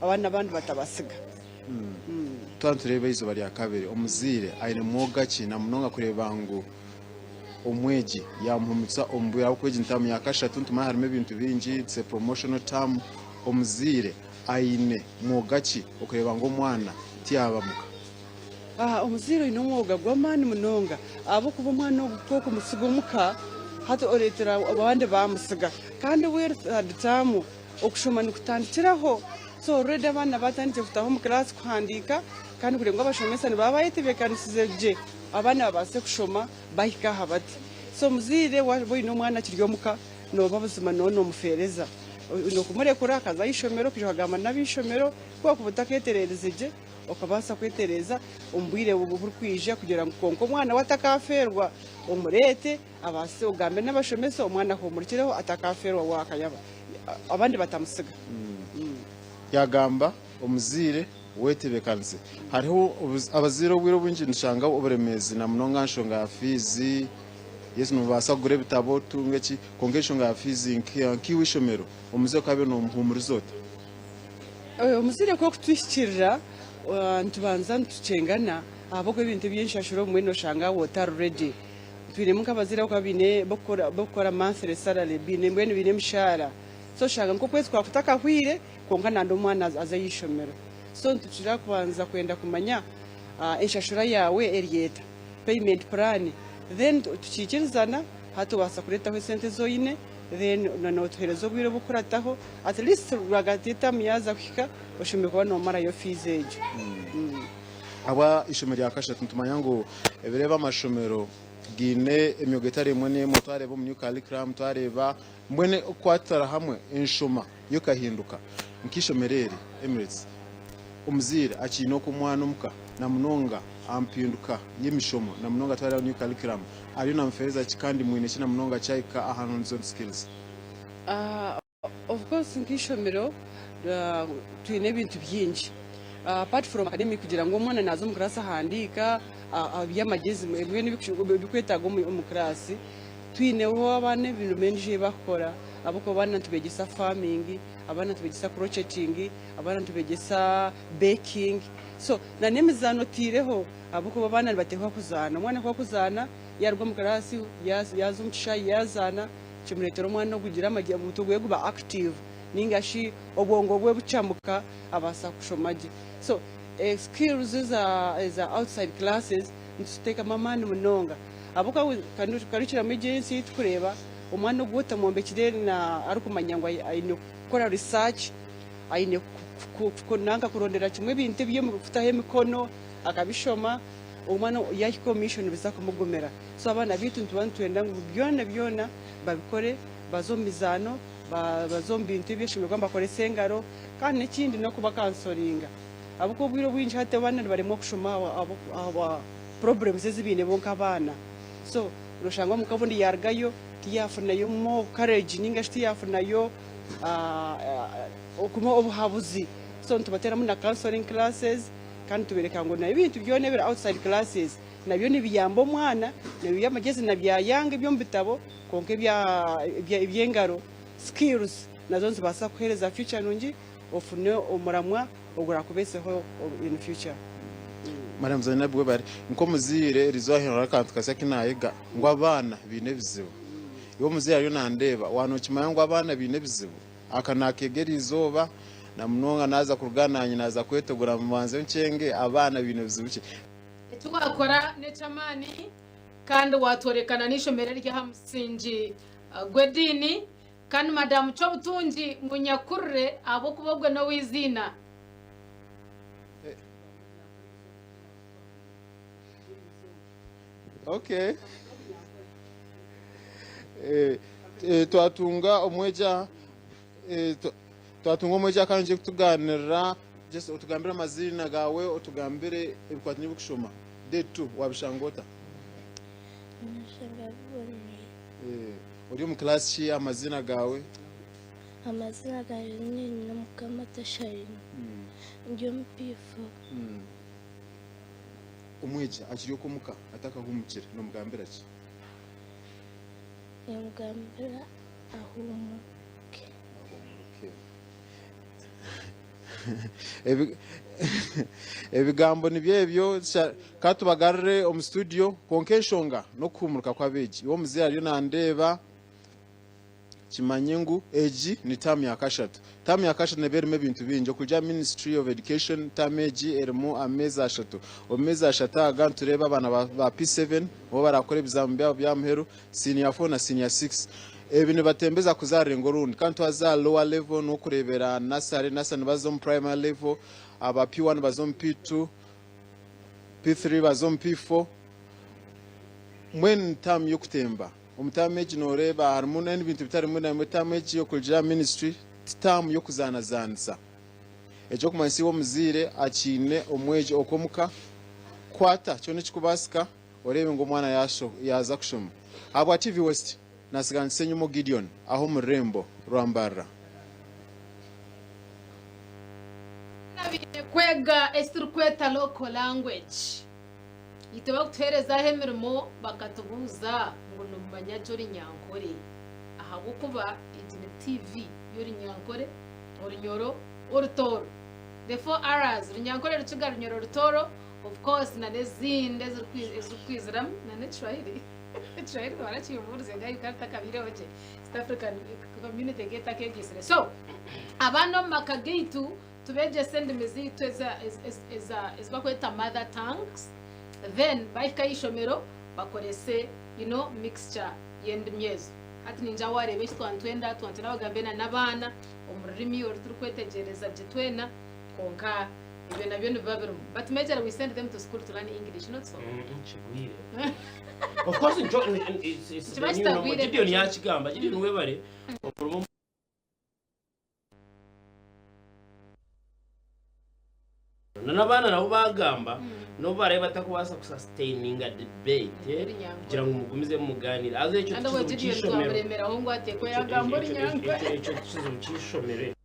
abaana abandi batabasiga. Twaba nitureeba eizooba rya kabiri, omuzaire aine mwoga ki na munonga kureeba ngu omwegi yaamuhumuriza omu bwire ahabw'okuba egi ni taamu ya kashatu nitumanya harimu ebintu bingi, it's a promotional term, omuzaire aine mwoga ki okureeba ngu omwana tiyaabamuka? Omuzaire oine omwoga gw'amaani munonga ahabw'okuba omwana ogu ku orikumutsiga omuka hati oreetera abandi baamutsiga kandi we eri third term okushoma nikutandikiraho so already abaana baatandikire kutaaha omu kiraasi kuhandiika kandi kureeba ngu abashomesa nibaba baayetebeekanisize gye abaana babaase kushoma bahika aha bati. So omuzaire waaba oine omwana akiri omuka nooba buzima nooba noomufeereza. Oine kumurekura akaza aha ishomero okaija okagamba n'ab'eishomero ku waakuba otakeetereerize gye okabaasa kwetereeza omu bwire oburikwija kugira ngu kwonka omwana we atakaafeerwa omureete abaase ogambe n'abashomesa omwana ahuumurikireho atakaafeerwa waakayaba abandi batamutsiga. Yaagamba omuzaire wetebeekanise. Hariho abazaire obwire obwingi nitushanga oburemeezi na munonga aha nshonga ya fiizi. Yes noobaasa kugura ebitabo otunge ki kwonka enshonga ya fiizi nkaiwe eishomero omuzaire okaabaire noomuhuumuriza ota? Omuzaire ku arikutuhikiirira nitubanza nitukyengana ahabw'okuba ebintu eby'enshashuro obumwe nooshanga waaba otari ready. Twinemu nk'abazaire abarikuba baine b'okukora monthly salary baine mbwenu baine emishaara so oshanga nk'okwezi kwaba kutakahwire kwonka nanda omwana aze aha ishomero. So nitukira kubanza kwenda kumanya enshashura yaawe eri eta, payment plan then tukiikirizana hati obaasa kureetaho esente ezi oine then notuheereza obwire obukurataho at least rwagati y'etaamu yaaza kuhika oshemereire kuba nomarayo fees egyo. Ahabwa eishomero rya kashatu nitumanya ngu ebireeba amashomero gaine emyoga etari emwe n'emwe twareeba omu new curriculum twareeba mbwenu okukwatira hamwe enshoma yo ekahinduka nk'eishomero eri Emirates omuzaire akiine oku omwana omuka na munonga aha mpinduka y'emishomo na munonga twareeba new curriculum ariyo namufereza ki kandi mwine ki na munonga kyahika aha hands on skills. Of course nk'eishomero twine ebintu bingi apart from academic kugira ngu omwana naaza omu class ahandiika eby'amagyezi mbwenu ebikwetaaga omu class, twineho abaana ebintu bingi ebi barikukora ahabw'okuba abaana nitubeegyesa farming, abaana nitubeegyesa crocheting, abaana nitubeegyesa baking so n'emizaano otaireho ahabw'okuba abaana nibateekwa kuzaana, omwana ku arikuzaana yaaruga omu class yaaza omu kishaayi yaazaana Kimureetera omwana ogu kugira omutwe gwe guba active ninga shi obwongo bwe bucamuka abaasa kushoma gye. So skills eza outside classes nituziteekamu amaani munonga ahabw'okuba curriculum egi ey'ensi ei turikureeba omwana ogu otamwombekire arikumanya ngu aine kukora research, aine nanka kurondera kimwe ebintu eby'okutaho emikono akabishoma, omwana yaahika omu maisho nibiza kumugumira. So abaana baitu nituba nitwenda ngu byona byona babikore, baze omu mizaano, baze omu bintu eby'eshemererwa nibakoresa engaro kandi n'ekindi n'okubakansoringa ahabw'okuba obwire obwingi hati abaana nibaremwa kushoma ahabwa problems ezi baine bo nk'abaana. So noshanga omuka obundi yaarugayo tiyaafunayo more courage ninga shi tiyaafunayo obuhabuzi. So nitubateeramu na counselling classes kandi tubeereka ngu n'ebintu byona ebiri outside classes Nabyo nibiyamba omwana, nabyo by'amagyezi na byayanga eby'omu bitabo, kwonka eby'engaro, skills, nazo nizibaasa kukuheereza future nungi ofune omuramwa ogurakubeeseho in future. Mariam Zainab webare. Nk'omuzaire eriizooba hariho akantu kasya aku naayega ngu abaana baine ebizibu. Iwe omuzaire ariyo nandeeba waaba nookimanya ngu abaana baine ebizibu, aka naakeega eriizooba na munonga naaza kuruga naanye naaza kwetogora mbanze nkyenge abaana baine bizibu ki. Eki waakora n'eky'amaani kandi waatworekana n'eishomero ery'aha musingi gw'ediini. Kandi Madamu Kyobutungi ngu nyakurire ahabw'okuba ogwe n'ow'eiziina. Okay. Eh, eh, twatunga omwegi aha eh, twatunga omwegi aha kandi kutuganirira just otugambire amaziina gaawe otugambire ebikwatine ebikushoma day 2 wabishanga ota? Nashanga bibonire. Eh, ori omu class ki amaziina gaawe? Amazina gangye ni Namukama Tasharina. Ndi omu P4. Omwegi akiri okwo omuka atakahumukire nomugambira ki? Nimugambira ahumuke. Ahumuke. Ebigambo nibyo ebyo, ka tubagarure omu studio, kwonka enshonga n'okuhuumurika kw'abeegi. Iwe omuzaire ariyo nandeeba, kimanye ngu egi ni taamu ya kashatu. Taamu ya kashatu neeba erimu ebintu bingi. Okuruga aha Ministry of Education, taamu egi erimu ameezi ashatu. Omu meezi ashatu aga nitureeba abaana ba P7 obu barakora ebizaamu byabo by'aha muheru, Senior 4 na Senior 6. Ebi nibatembeza kuza aha rurengo orundi. Kandi twaza aha lower level n'okureebera nursery, nursery nibaza omu primary level, aba P1 baza omu P2, P3 baza omu P4. Mbwenu ni taamu y'okutemba. Omu taamu egi nooreeba harimu n'ebintu bitari bimwe na bimwe. Taamu egi okurugiirira aha ministry ti taamu y'okuzaanazaanisa. Eky'okumanyisa iwe omuzaire akiine omwegi okwo omuka, kwata kyona ekirikubaasika oreebe ngu omwana yaaza kushoma. Ahabwa TV West, naatsigaanisa enyima Gideon aha omu rurembo rwa Mbarara. Baine kwega eki turikweta local language. Itwe bakutuheereza aho emirimo bakatubuuza ngu nimumanya gye Orunyankore ahabw'okuba egi ni TV y'Orunyankore, Orunyoro, Orutooro. The four R's, Runyankore, Rukiga, Runyoro, Rutooro, of course na n'ezindi ezirikwiziramu na n'Ekishwahiri. Ekishwahiri barakimbuurize nka Uganda etakabaireho gye, East African Community ekaba etakeegaitsire. So abaana omu maka gaitu Tubegyese endimi zaitu ezi barikweta mother tongues then bahika aha ishomero bakorese you know mixture y'endimi ezo. Hati ningira wareeba eki twaba nitwenda, twaba nitwenda bagambe na n'abaana omu rurimi oru turikwetegyereza gye twena kwonka ebyo nabyo nibiba birimu. But majorly we send them to school to learn English not so? Kigwire. Of course it's Nikiba the new normal. kitagwire Gideon nakyo. yakigamba. Gideon webare omurimo N'abaana nabo baagamba n'obu baraabe batakubaasa kusasitaininga debate kugira ngu mugumizemu mugaaniire haza ekyo Kandi obwo tikizibu Gideon ky'eishomero. twamuremeraho ngu ateekwe yagamba orunyankore. Ekyo tikizibu ky'eishomero ekyo.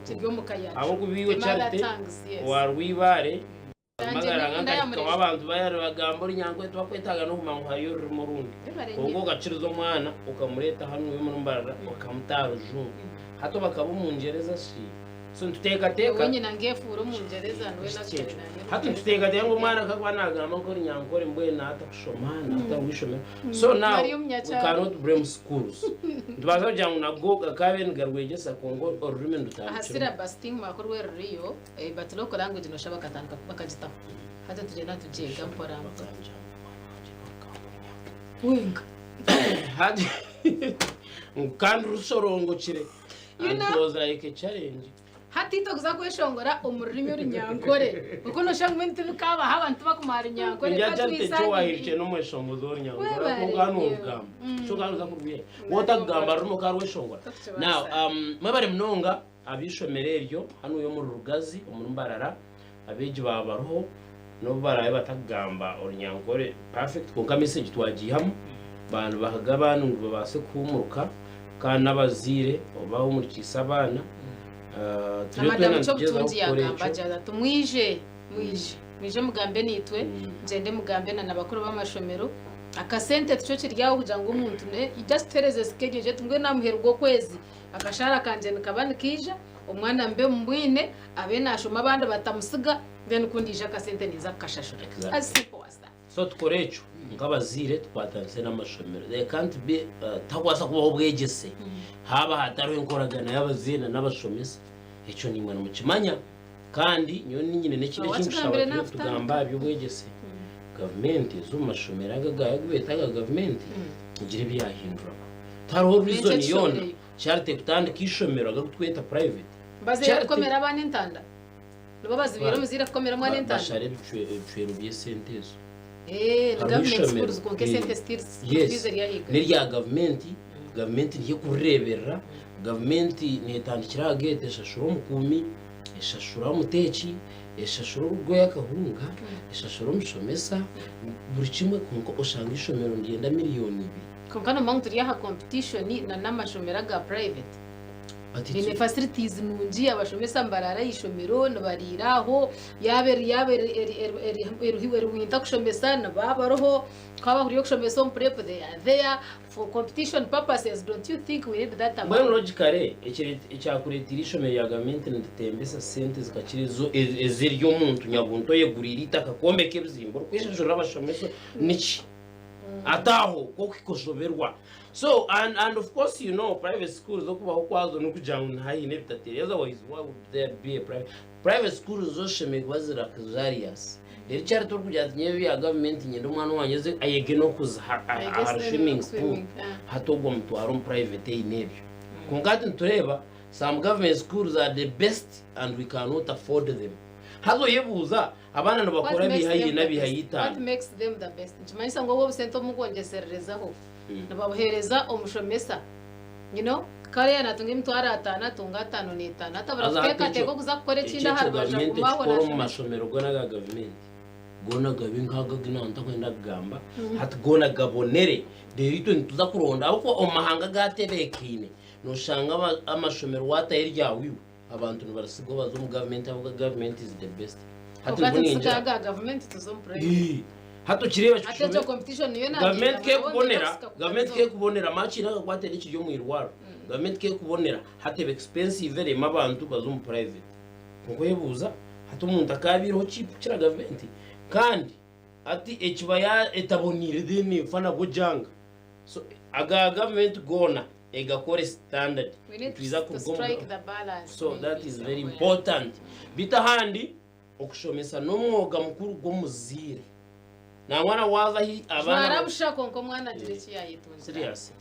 Kiri omu ka yakyo. Ahabw'okuba iwe The mother Charity tongues, yes. owa Rwibaare Magara nkahikaho abantu nibagamba orunyankore tibakwetaaga n'okumanya ngu hariyo orurimi orundi. Kwonka okakiriza omwana okamureeta hanu iwe omuri Mbarara okamuta aha rujungu. Hati bakaba omungyereza shi? So nituteekateeka. Hati nituteekateeka ngu omwana ku arikuba naagamba nk'orunyankore mbwenu naatakushoma, naatari w'eishomero. So now we cannot blame schools. Nitubaasa kugira ngu nago gakaabaire nigarwegyesa kwonka orurimi Aha nirutandikira. syllabus tinkimanya ku rwe ruriyo. But local language noshusha bakatandika bakagitaho hati nitugyenda nitugyega mpora mpora. Wenka. Hati ngu kandi rushorongokire You and know? it was like a challenge. Hati itwe kuza kweshongora omu rurimi orunyankore kuko noshusha ngu mbwenu tibikabaho abantu tibakumara runyankore Ningira Charity ekyo waahirikye twatwisangire. n'omweshongozi w'orunyankore Webare kwonka nnyo. noorugamba ekyo kandi oza kurwiha wootakugamba rurimi okarweshongora. Tokukibaasa. Now mwebare munonga. Ab'eishomero eryo hanuya omuri Rugazi omuri Mbarara abeegi baaba bariho n'obu baraabe batakugamba Orunyankore perfect kwonka message twagiihamu baaba nibahiga abaana ngu babaase kuhuumuruka kandi n'abazaire obahumurikiise abaana Na turiyo Madamu twena nitugyezaho Kyobutungi kukora yaagamba ekyo. agye ati mwije mwije mwije mugambe naitwe mugyende mugambe na nabakuru b'amashomero akasente tikyo kiri aho kugira ngu omuntu just tuheereze schedule egye oti mbwenu aha muheru gw'okwezi Akashaara kangye nikaba nikaija, omwana mbe mumwine, abe naashoma abandi batamutsiga, then ku ndiija akasente ninza kukashashura. Exactly. As simple as that. So tukore ekyo nk'abazaire tukwatanise n'amashomero. There can't be uh, tihakubaasa kubaho obwegyese haaba hatariho enkoragana y'abazaire na n'abashomesa. Ekyo naimwe nimukimanya kandi nyowe niinyine n'ekindi Aho eki nkushaba wakigambire turiyo naakutandika. tugamba aha by'obwegyese. Gavumenti ez'omu mashomero aga aga agu beeta aga gavumenti egire ebi yaahinduraho. Tihariho N'enki reason yoona ekishobire? Charity kutandika eishomero agarikutweta private. Bazaire Charity kukomera abaana entanda? Nibo bazibiire omuzaire kukomera omwana entanda? Bashara ebicwero by'esente ezo. Eh, ni Hariho government eishomero. schools kwonka Eh, esente still school yes. fees eri ahaiguru. N'erya gavumenti, gavumenti niyo ekurireeberera, gavumenti neetandikira aha geeti eshashura omukuumi, eshashura omuteeki, eshashura orikugweya akahunga, eshashura omushomesa, buri kimwe kwonka oshanga eishomero niryenda miriyoni ibiri. Kwonka noomanya ngu turi aha competition na n'amashomero aga private. But it's- Baine facilities nungi, abashomesa nibaraara aha ishomero, nibariira aho, yaaba eri yaaba eri eri eri eri eri eri winter kushomesa nibaba bariho, kwaba kuri okushomesa omu prep they are there for competition purposes don't you think we need that Mbwenu amount? logically ekire ekyakureetiire eishomero rya gavumenti niritembesa sente zikakira ezo ez'ery'omuntu nyabuntu oyeguriire eitaka kwombeka ebizimbe orikweshashurira abashomesa niki? Ate aho k'okuhika oshoberwa. So and and of course you know private schools okubaho kwazo n'okugira ngu nihaine ebitateeri otherwise why would there be a private private schools zo zishemereire kuba ziri luxurious. Reero ekyareta orikugira ati nyowe ebya gavumenti niinyenda omwana wangye aze ayege n'okuza aha swimming pool hati ogwo omutware omu private eine ebyo. Kwonka hati nitureeba some government schools are the best and we cannot afford them. Haza oyebuuza Abaana nibakora ebiiha ina ebiiha What itaano. makes them the best nikimanyisa ngu obwo obusente obumukongyesererezaho nibabuheereza omushomesa you know kare yaaba natunga emitwaro ataano atunga ataano n'etaano hati abura Haza hati kuteekateeka ekyo okuza kukora ekyo ekindi aha ekyo rubaju gavumenti agume aho ekikora omu nashomesa. mashomero goona aga gavumenti goona gabe nk'ago agu naaba ntakwenda kugamba hati goona gabonere reero itwe nituza kuronda ahabw'okuba omu mahanga agatebeekaine noshanga amashomero waatayo eryawe iwe Abantu nibarisiga baza omu government ahabw'okuba government is the best. Hati Kwonka nibwo hati ningira. tusiga aga gavumenti tuza omu private. Ii. Hati okireeba Hati egyo competition niyo Gavumenti nagira ngu kekubonera, nabo nibenda gavumenti kusika kekubonera makiri akakwate n'ekiri omu irwariro. Gavumenti kekubonera hati eba expensive erema abantu baza omu private. Kwonka oyebuuza hati omuntu akaabiireho cheap kukira gavumenti? Kandi hati ekiba ya etaboniire then efa nabwo janga. So aga gavumenti goona egakore standard We need nitwiza to kuruga omu strike the balance. so maybe that is very somewhere. important beitu ahandi okushomesa n'omwoga mukuru gw'omuzaire nangwa na waaza ahi abaana Jwara busha kwonka omwana agire eki yaayetungira. serious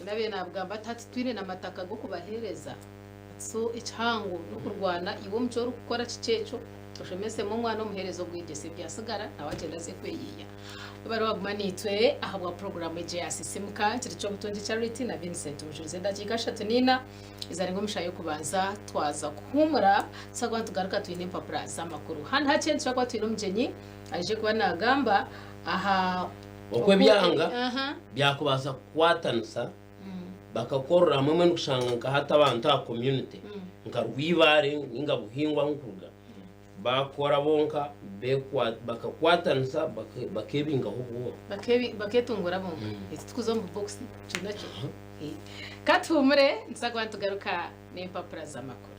Nabiire naabugamba ati hati twine n'amataka g'okubaheereza so ekihango n'okurwana iwe omu ki orikukora kikye ekyo oshomesemu omwana omuheereze obwegyese ebyasigara nawe agyende aze kweyiiya. Webare waguma naitwe ahabwa puroguraamu egi eya Sisimuka kiri ky'obutungi Charity na Vincent Mujurizi edakiika 34 ezarenga omu shaaha y'okubanza twaza kuhuumura tuza kuba nitugaruka twine empapura z'amakuru. Handi hakye nituza kuba twine omugyenyi aije kuba naagamba aha Oku ebyanga Aha. byakubaasa kukwatanisa bakakorera hamwe mbwenu kushanga nka hati abantu aha community nka Rwibaare ninga Buhingwa ahu nkuruga Baakora bonka bakakwatanisa bakeebingaho obworo. Bakeetunguura bonka. Eki tikuza omu bubokisi kiri nakyo. Ka tuhuumure nituza kuba nitugaruka n'empapura z'amakuru.